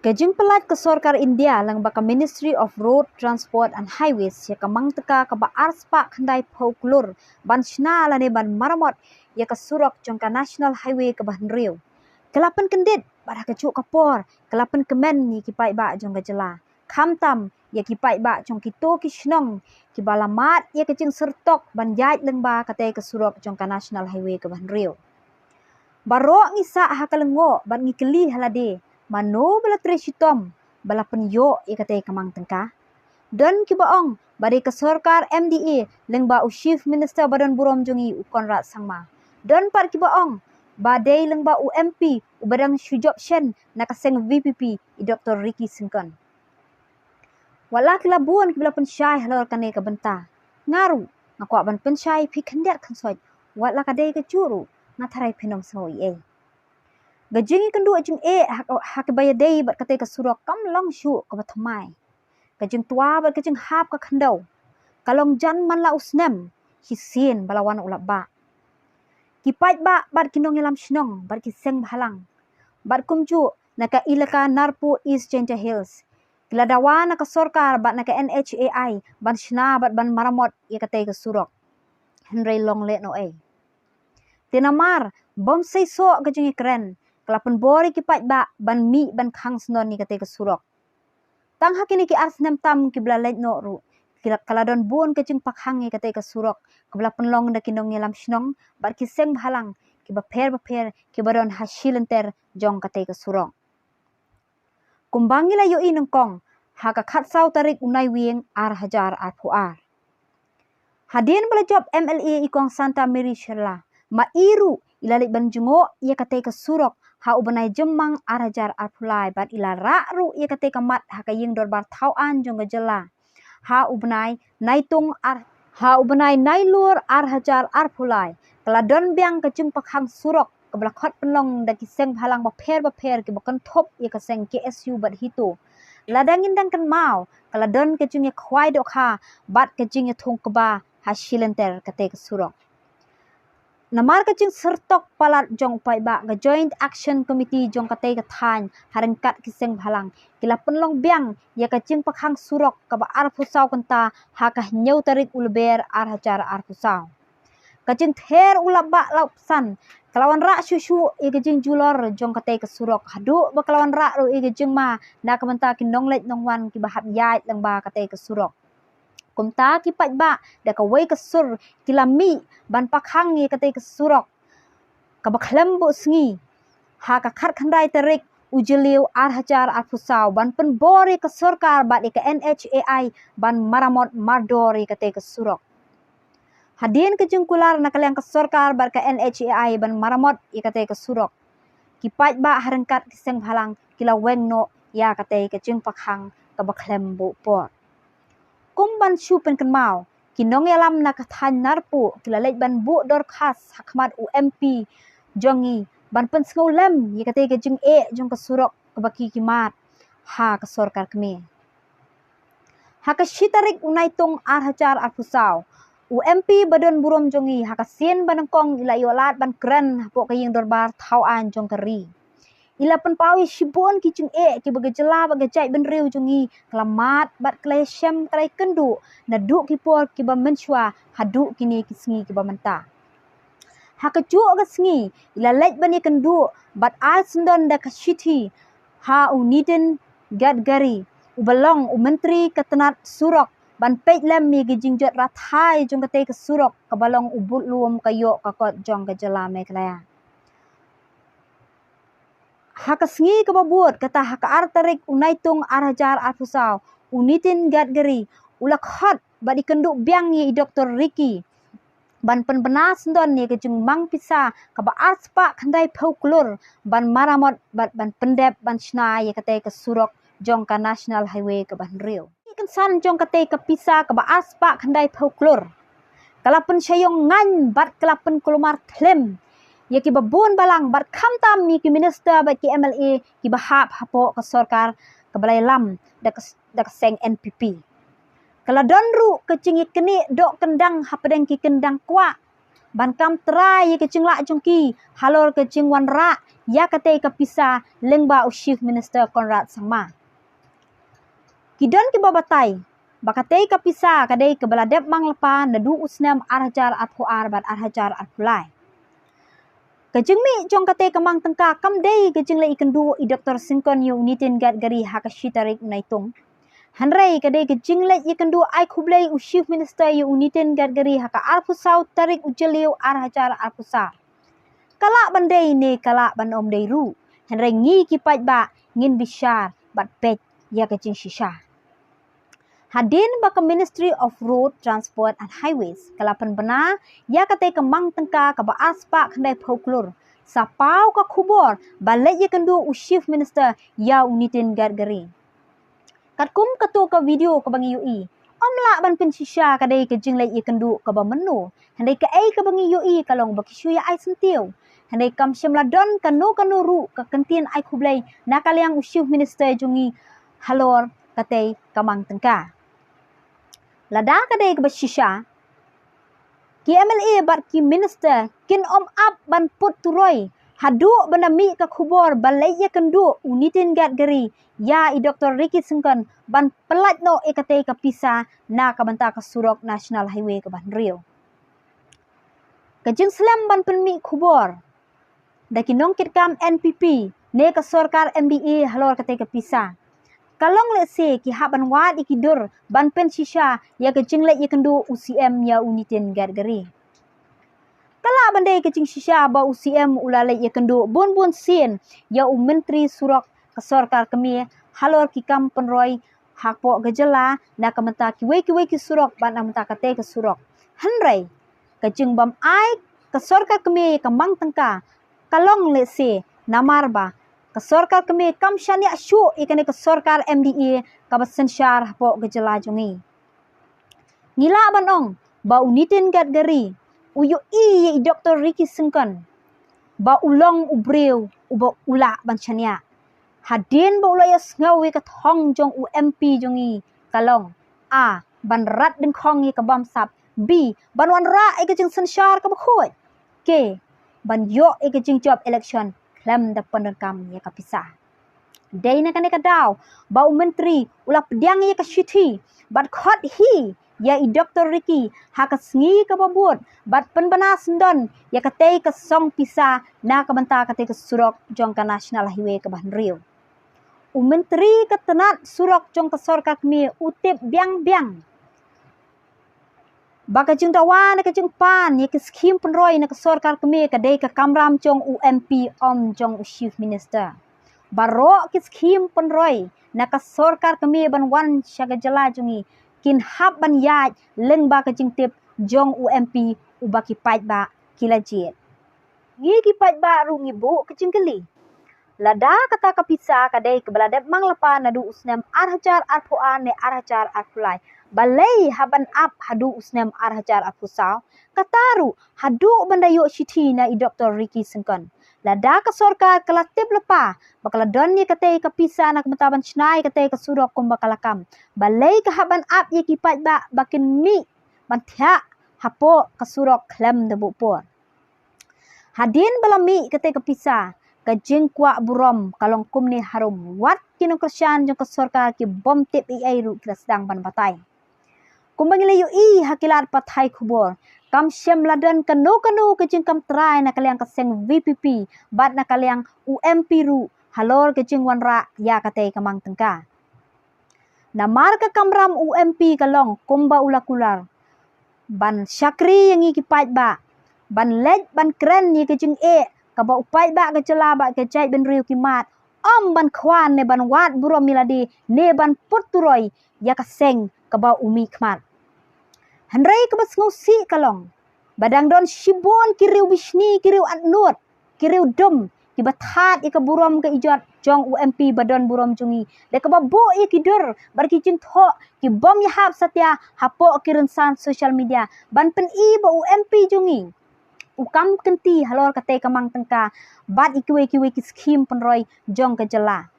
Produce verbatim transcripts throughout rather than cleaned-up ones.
Ka jingpynlait ka sorkar India lyngba ka Ministry of Road Transport and Highways ïa ka mang tyngka kaba ar spah khyndai phew klur ban shna lane ban maramot ïa ka surok jong ka National Highway kaba hynriew ka la pynkyndit bad ha kajuh ka por ka la pynkmen ïa ki paidbah jong ka jylla, khamtam ïa ki paidbah jong kito ki shnong kiba la mad ïa ka jingsyrtok ban ïaid lyngba katei ka surok jong ka National Highway kaba hynriew. Baroh ngi sah ha ka lyngngoh bad ngi kylli ha lade, mano ba la trei shitom ba la pynïoh ïa katei ka mang tyngka? Don kiba ong ba dei ka sorkar M D A lyngba u Chief Minister ba don burom jong ngi, u Conrad Sangma. Don pat kiba ong ba dei lyngba u M P uba dang shu jop shen na ka seng V P P, i Doctor Ricky Syngkon. Wat la ki la bun kiba la pynshai halor kane ka bynta, nga ruh nga kwah ban pynshai phi khyndiat khynsoit. Wat la ka dei kajuh ruh, nga tharai phin ym sngew ei ei. Ka jingïakynduh jingeh ha, ha kaba ïadei bad katei ka surok kam long shuh kaba thymmai. Ka jingtwa bad ka jinghap ka khyndew ka long jan man la u snem shisien ba la wan u lapbah. Ki paidbah bad ki nongïalam shnong bad ki seng bhalang bad kumjuh na ka ilaka Narpuh East Jaintia Hills ki la dawa na ka sorkar bad na ka N H A I ban shna bad ban maramot ïa katei ka surok. Hynrei long lehnohei. Te namar bym seisoh ka jingïakren, ka la pynbor ïa ki paidbah ban mih ban khang syndon ïa katei ka surok. Tang ha kine ki ar snem tam kiba la leit noh ruh, ki la, ka la don bun ka jingpakhang ïa katei ka surok kaba la pynlong da ki nongïalam shnong bad ki seng bhalang kiba pher bapher kiba don ha shilynter jong katei ka surok. Kumba ngi la ïohi nyngkong ha ka khatsaw tarik u Naiwieng ar hajar arphew ar. Hadien ba la jop M L A i Kong Santa Mary Shylla, ma i ruh i la leit ban jngoh ïa katei ka surok ha u bnai Jymmang ar hajar arphew lai bad i la rah ruh ïa katei ka mat ha ka ïing dorbar thaw aiñ jong ka jylla ha u bnai Naitung ar, ha u bnai Nailur ar hajar arphew lai. Ka la don biang ka jingpakhang surok kaba la khot pynlong da ki seng bhalang bapher bapher kiba kynthup ïa ka seng K S U bad HITO. Lada ngin dang kynmaw, ka la don ka jingïakhwai dohkha bad ka jingïathung kba ha shilynter katei ka surok. Namar ka jingsyrtok palat jong u paidbah, ka Joint Action Committee jong katei ka thaiñ ha ryngkat ki seng bhalang ki la pynlong biang ïa ka jingpakhang surok kaba arphew saw kynta ha ka hynñiew tarik u Lber ar hajar arphew saw. Ka jingther u lapbah lapsan ka la wanrah shuh shuh ïa ka jingjulor jong katei ka surok, haduh ba ka la wanrah ruh ïa ka jingma na ka bynta ki nongleit nongwan kiba hap ïaid lyngba katei ka surok. Kumta ki paidbah da kawei ka sur ki la mih ban pakhang ïa katei ka surok kaba khlem buh sngi ha ka khatkhyndai tarik u Jylliew ar hajar arphew saw ban pynbor ïa ka sorkar bad ïa ka N H A I ban maramot mardor ïa katei ka surok. Hadien ka jingkular na ka liang ka sorkar bad ka N H A I ban maramot ïa katei ka surok, ki paidbah ha ryngkat ki seng bhalang ki la weng noh ïa katei ka jingpakhang kaba khlem buh por. Kum ban shu pynkynmaw, ki nongïalam na ka thaiñ Narpuh ki la leit ban buh dorkhas ha khmat u M P jong ngi ban pynsngewlem ïa katei ka jingeh jong ka surok kaba ki ki mad ha ka sorkar kmie. Ha ka shi tarik u Naitung ar hajar arphew saw, u M P ba don burom jong ngi ha ka sien ba nyngkong i la ïoh lad ban kren hapoh ka ïing dorbar thaw aiñ jong ka ri. I la pynpaw ïa shibun ki jingeh kiba ka jylla bad ka jaitbynriew jong ngi ka la mad bad ka la ïashem ka la ïakynduh naduh ki por kiba mynshuwa haduh kine ki sngi kiba mynta. Ha kajuh ka sngi i la leit ban ïakynduh bad ai syndon da ka shithi ha u Nitin Gadkari uba long u Myntri ka tnat surok ban peit lem ïa ka jingjot rathai jong katei ka surok kaba long u budlum ka ïoh ka kot jong ka jylla Meghalaya. Ha ka sngi kaba bud, kata ha ka ar tarik u Naitung ar hajar arphew saw, u Nitin Gadkari u la khot bad ïakynduh biang ïa i Doctor Ricky ban pynbna syndon ïa ka jingmang pisa kaba ar spah khyndai phew klur ban maramot bad ban pyndep ban shna ïa katei ka surok jong ka National Highway kaba hynriew. Ki kynsan jong katei ka pisa kaba ar spah khyndai phew klur ka la pynshai ïong ngaiñ bad ka la pynkulmar khlem ïa kiba bun balang bad khamtam ïa ki minister bad ki M L A kiba hap hapoh ka sorkar kaba la ïalam da ka, da ka seng N P P. Ka la don ruh ka jingïaknieh doh kyndang hapdeng ki kyndang kwah ban kam trai ïa ka jinglah jong ki halor ka jingwanrah ïa katei ka pisa lyngba u Chief Minister Conrad Sangma. Ki don kiba batai ba katei ka pisa ka dei kaba la dep mang lypa naduh u snem ar hajar arphew ar bad ar hajar arphew lai. Ka jingmih jong katei ka mang tyngka kam dei ka jingleit ïakynduh i Doktor Syngkon ïa u Nitin Gadkari ha ka shi tarik u Naitung. Hynrei ka dei ka jingleit ïakynduh ai khublei u Chief Minister ïa u Nitin Gadkari ha ka arphew saw tarik u Jylliew ar hajar arphew saw. Ka lah ban dei ne ka lah ban ym dei ruh, hynrei ngi ki paidbah ngin bishar bad peit ïa ka jingshisha. Hadien ba ka Ministry of Road Transport and Highways ka la pynbna ïa katei ka mang tyngka kaba ar spah khyndai phew klur, sa paw ka khubor ba leit ïakynduh u Chief Minister ïa u Nitin Gadkari. Katkum kato ka video kaba ngi ïohi, ym lah ban pynshisha ka dei ka jingleit ïakynduh kaba mynno, hynrei kaei kaba ngi ïohi ka long ba ki shu ïa ai syntiew. Hynrei kam shym la don kano kano ruh ka kyntien ai khublei na ka liang u Chief Minister jong ngi halor katei ka mang tyngka. Lada ka dei kaba shisha, ki M L A bad ki minister kin ym ap ban put turoi haduh ban da mih ka khubor ba leit ïakynduh u Nitin Gadkari ïa i Doktor Ricky Syngkon ban pyllait noh ïa katei ka pisa na ka bynta ka surok National Highway kaba hynriew. Ka jingslem ban pynmih khubor da ki nongkitkam N P P ne ka sorkar M D A halor katei ka pisa ka long lehse ki hap ban wad ïa ki dur ban pynshisha ïa ka jingleit ïakynduh u C M ïa u Nitin Gadkari. Ka lah ban dei ka jingshisha ba u C M u la leit ïakynduh bun bun sien ïa u Myntri Surok ka sorkar kmie halor ki kam pynroi hapoh ka jylla na ka bynta kiwei kiwei ki surok bad na ka bynta katei ka surok. Hynrei ka jingbym ai ka sorkar kmie ïa ka mang tyngka ka long lehse namar ba ka sorkar kmie kam shaniah shuh ïa kane ka sorkar M D A kaba synshar hapoh ka jylla jong ngi. Ngi lah ban ong ba u Nitin Gadkari u ïohi ïa i Doktor Ricky Syngkon ba u long u briew uba u lah ban shaniah. Hadien ba u la ïohsngew ïa ka thong jong u M P jong ngi ka long, A, ban rat dyngkhong ïa ka bamsap, B, ban wanrah ïa ka jingsynshar kaba khuid, K, ban ïoh ïa ka jingjop election khlem da pyndonkam ïa ka pisa. Dei na kane ka daw ba u Myntri u la pdiang ïa ka shithi bad khot hi ïa i Doktor Ricky ha ka sngi kaba bud bad pynbna syndon ïa katei ka song pisa na ka bynta katei ka surok jong ka National Highway kaba hynriew. U Myntri ka tnat surok jong ka sorkar kmie u tip biang biang ba ka jingdawa ne ka jingpan ïa ki skhim pynroi na ka sorkar kmie ka dei ka kamram jong u M P, ym jong u Chief Minister. Baroh ki skhim pynroi na ka sorkar kmie ban wan sha ka jylla jong ngi kin hap ban ïaid lyngba ka jingtip jong u M P uba ki paidbah ki la jied. Ngi ki paidbah ruh ngi buh ka jingkylli, lada kata ka pisa ka dei kaba la dep mang lypa naduh u snem ar hajar arphew ar ne ar hajar arphew lai, balei hap ban ap haduh u snem ar hajar arphew saw? Kata ruh haduh ban da ïoh shithi na i Doktor Ricky Syngkon. Lada ka sorkar ka la tip lypa ba ka la don ïa katei ka pisa na ka bynta ban shna ïa katei ka surok kumba ka la kam, balei ka hap ban ap ïa ki paidbah ba kin mih ban thiah hapoh ka surok khlem da buh por? Hadien ba la mih katei ka pisa, ka jingkwah burom ka long kumne harum, wat ki nongkyrshan jong ka sorkar ki bym tip ei ei ruh ki la sdang ban batai. Kumba ngi la ïohi ha ki lad pathai khubor, kam shym la don kano kano ka jingkam trai na ka liang ka seng V P P bad na ka liang u M P ruh halor ka jingwanrah ïa katei ka mang tyngka. Namar ka kamram u M P ka long kumba u la kular ban shakri ïa ngi ki paidbah, ban leit ban kren ïa ka jingeh kaba u paidbah ka jylla bad ka jaitbynriew ki mad, ym ban khwan ne ban wad burom ïa lade ne ban put turoi ïa ka seng kaba u mihkhmat. Hynrei kaba sngewsih ka long ba dang don shibun ki riew bishni, ki riew atnud, ki riew dum kiba thad ïa ka burom ka ijot jong u M P ba don burom jong ngi da kaba buh ïa ki dur bad ki jingthoh ki bym ïahap satia hapoh ki rynsan social media ban pyni ba u M P jong ngi u kam kynti halor katei ka mang tyngka bad ïa kiwei kiwei ki skhim pynroi jong ka jylla.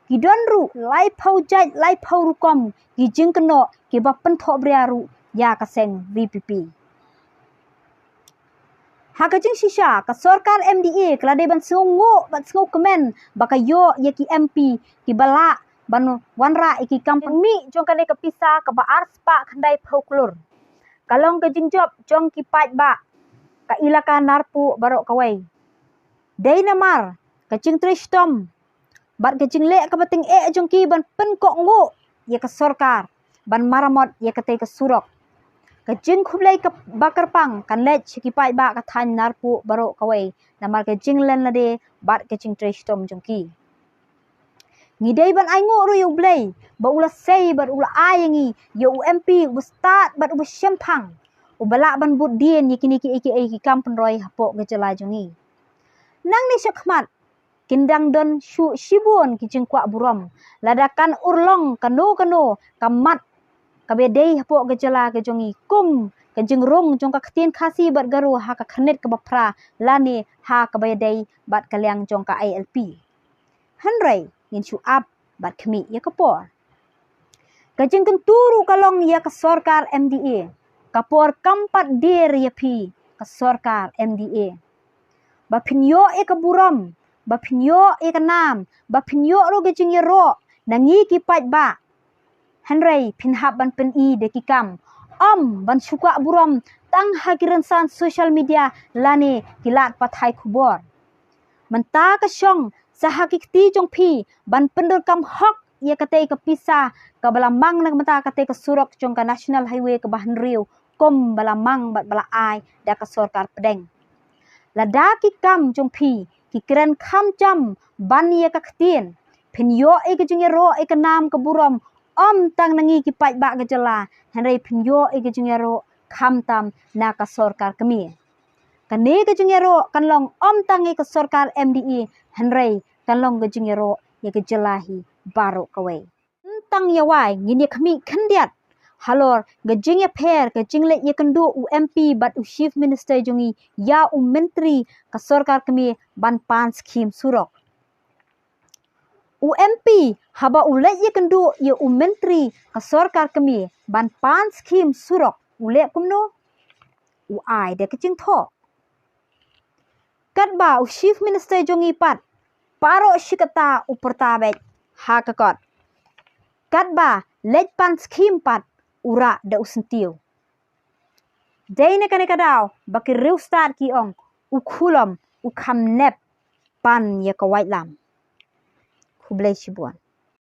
Ki don ruh laiphew jait laiphew rukom ki jingkynnoh kiba pynthohbria ruh ïa ka seng V P P. Ha ka jingshisha, ka sorkar M D A ka la dei ban sngewnguh bad sngewkmen ba ka ïoh ïa ki M P kiba lah ban wanrah ïa ki kam pynmih jong kane ka pisa kaba ar spah khyndai phew klur. Ka long ka jingjop jong ki paidbah ka Elaka Narpuh baroh kawei. Dei namar ka jingtrei shitom bad ka jingleh kaba tyngeh jong ki ban pynkohnguh ïa ka sorkar ban maramot ïa katei ka surok. Ka jingkhublei kaba kyrpang kan leit sha ki paidbah ka thaiñ Narpuh baroh kawei namar ka jinglen lade bad ka jingtrei shitom jong ki. Ngi dei ban ainguh ruh ïa U Blei ba u la sei bad u la ai ïa ngi ïa u M P uba stad bad uba shemphang, uba lah ban bud dien ïa kine kiei kiei ki kam pynroi hapoh ka jylla jong ngi. Nangne shakhmat kin dang don shuh shibun ki jingkwah burom lada kan urlong kano kano ka mat kaba dei hapoh ka jylla ka jong ngi, kum ka jingrung jong ka ktien Khasi bad Garo ha ka khyrnit kaba phra lane ha kaba dei bad ka liang jong ka I L P. Hynrei ngin shu ap bad khmih ïa ka por. Ka jingkyntu ruh ka long ïa ka sorkar M D A. Ka por kam pat dier ïa phi ka sorkar M D A. Ba phin ïoh ïa ka burom, ba phin ïoh ïa ka nam, ba phin ïoh ruh ka jingïaroh na ngi ki paidbah. Hynrei phin hap ban pyni da ki kam, ym ban shu kwah burom tang ha ki rynsan social media lane ki lad pathai khubor. Mynta ka shong sa ha ki kti jong phi ban pyndonkam hok ïa katei ka pisa kaba la mang na ka bynta katei ka surok jong ka National Highway kaba hynriew, kum ba la mang bad ba la ai da ka sorkar pdeng. Lada ki kam jong phi ki kren kham jam ban ïa ka ktien, phin ïoh ïa ka jingïaroh ïa ka nam ka burom, ym tang na ngi ki paidbah ka jylla, hynrei phin ïoh ïa ka jingïaroh khamtam na ka sorkar kmie. Kane ka jingïaroh kan long ym tang ïa ka sorkar M D A, hynrei kan long ka jingïaroh ïa ka jylla hi baroh kawei. Tang ïa wai ngin ïa khmih khyndiat halor ka jingïapher ka jingleit ïakynduh u M P bad u Chief Minister jong ngi ïa u Myntri ka sorkar kmie ban pan skhim surok. U M P haba u leit ïakynduh ïa u Myntri ka sorkar kmie ban pan skhim surok, u leh kumno? U ai da ka jingthoh. Katba u Chief Minister jong ngi pat, baroh shi katta u pyrta beit ha ka kot. Katba leit pan skhim pat, u rah da u syntiew. Dei na kane ka daw ba ki riewstad ki ong, u khulom u kham nep pan ïa ka waitlam. Khublei shibun.